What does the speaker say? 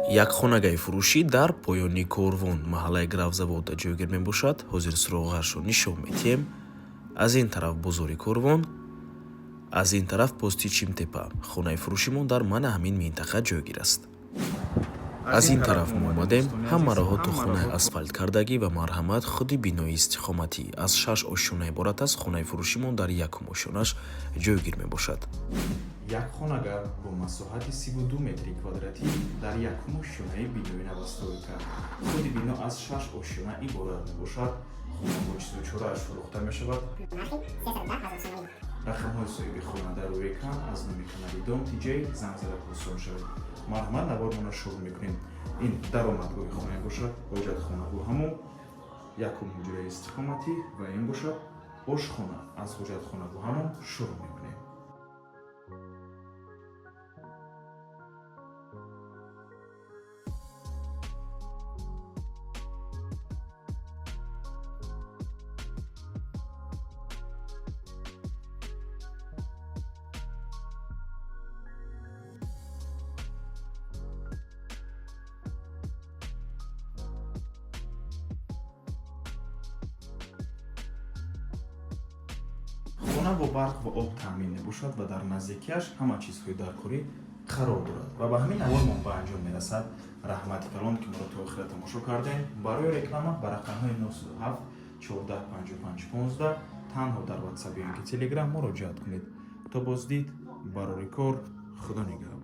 Як хонагаи фурӯшӣ дар поёни Корвон, маҳаллаи Графзавода ҷойгир мебошад. Ҳозир суроғаашро нишон медиҳем. Аз ин тараф бозори Корвон, аз ин тараф пости Чимтепа. Хонаи фурӯшимон дар мана ҳамин минтақа ҷойгир аст. Аз ин тараф мо омадем, ҳама роҳҳо то хонаи асфалткардагӣ ва марҳамат, худи бинои истиқоматӣ аз шаш ошёна иборат аст. Хонаи фурӯшимон дар якум ошёнаш ҷойгир мебошад. Як хонага бо масоҳати 32 метри квадратӣ дар якум ошёнаи бинои новостройка. Худи бино аз шаш ошёна иборат мебошад. Хона бо чизу чорааш фурӯхта мешавад. Нархи 310 000 сомонӣ. Рақамҳои соҳиби хона дар рӯи экран. Аз номи канали Дом Тиҷей занг зада пурсон шавед. Марҳамат, навормонро шурӯъ мекунем. Ин даромадгоҳи хона бошад, ҳоҷатхона бо ҳамон, якум ҳуҷраи истиқоматӣ ва ин бошад ошхона. Аз ҳоҷатхона бо ҳамон шурӯъ мекунем. Хона бо барқ ва об таъмин мебошад ва дар наздикиаш ҳама чизҳои даркорӣ қарор дорад. Ва ба ҳамин навормон ба анҷом мерасад. Раҳмати калон, ки моро то охира тамошо кардем. Барои реклама ба рақамҳои 97 14 55 15 танҳо дар Ватсап ё ин ки Телеграм муроҷиат кунед. То боздид, барори кор, Худо нигаҳбон.